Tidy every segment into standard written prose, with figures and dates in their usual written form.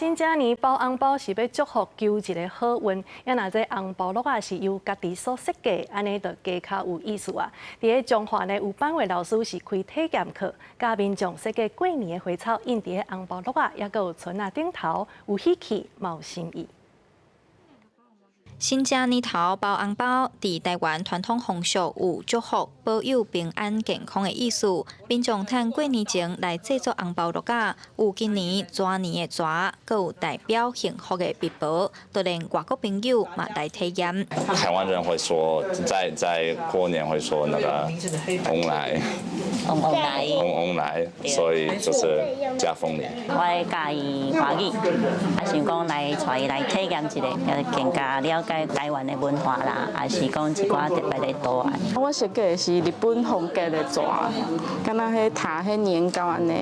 新正年包紅包是欲祝福求一个好運，啊若這紅包橐仔是由家己所設計，按呢就加較有意思啊！佇咧彰化呢，有版畫老師是開體驗課，教民眾設計過年的花草，印佇咧紅包橐仔，猶閣有賰仔頂頭，有喜氣，嘛有心意。新正年頭包紅包，佇台灣傳統風俗有祝福、保佑平安健康的意思。民眾趁過年前來製作紅包橐仔，有今年蛇年的蛇，閣有代表幸福的埤婆，就連外國朋友嘛來體驗。台灣人會說，在過年會說那個旺來，旺旺來，旺旺來，所以就是加鳳梨。我佮意華語，啊想講來帶伊來體驗一下，更加了解台灣的文化啦，抑是講一寡特別的圖案。我設計的是日本風格的蛇，敢若彼塔彼年糕按呢，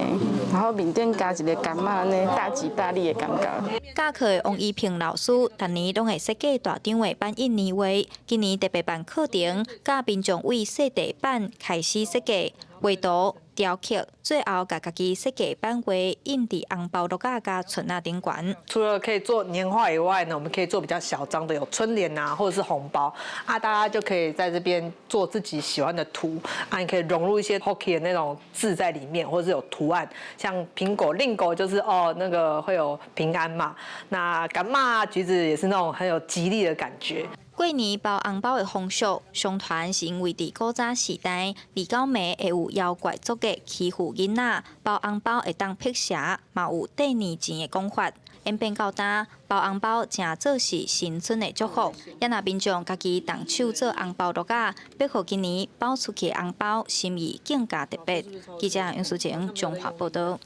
然後面頂加一个柑仔按呢，大吉大利的感覺。教課的王怡平老師，逐年攏會設計大張的版印年畫，今年特別辦課程，教民眾為細地板開始設計畫圖、雕刻，最後共家己設計版畫印佇紅包橐仔佮賰仔頂懸。除了可以做年畫以外呢，我們可以做比較小張的，有春聯啊，或者是紅包啊，大家就可以在這邊做自己喜歡的圖啊，你可以融入一些 Hockey 的那種字在裡面，或者是有圖案，像蘋果、令狗就是哦那個會有平安嘛，那柑仔橘子也是那種很有吉利的感覺。過年包紅包的風俗，相傳是因為佇古早時代，二九暝會有妖怪作惡欺負囡仔，包紅包會當辟邪，嘛有綴年錢的講法。演變到今，包紅包成做是新春的祝福。也若民眾家己動手做紅包橐仔，欲予今年包出去的紅包心意更加特別。記者楊淑晴，彰化報導。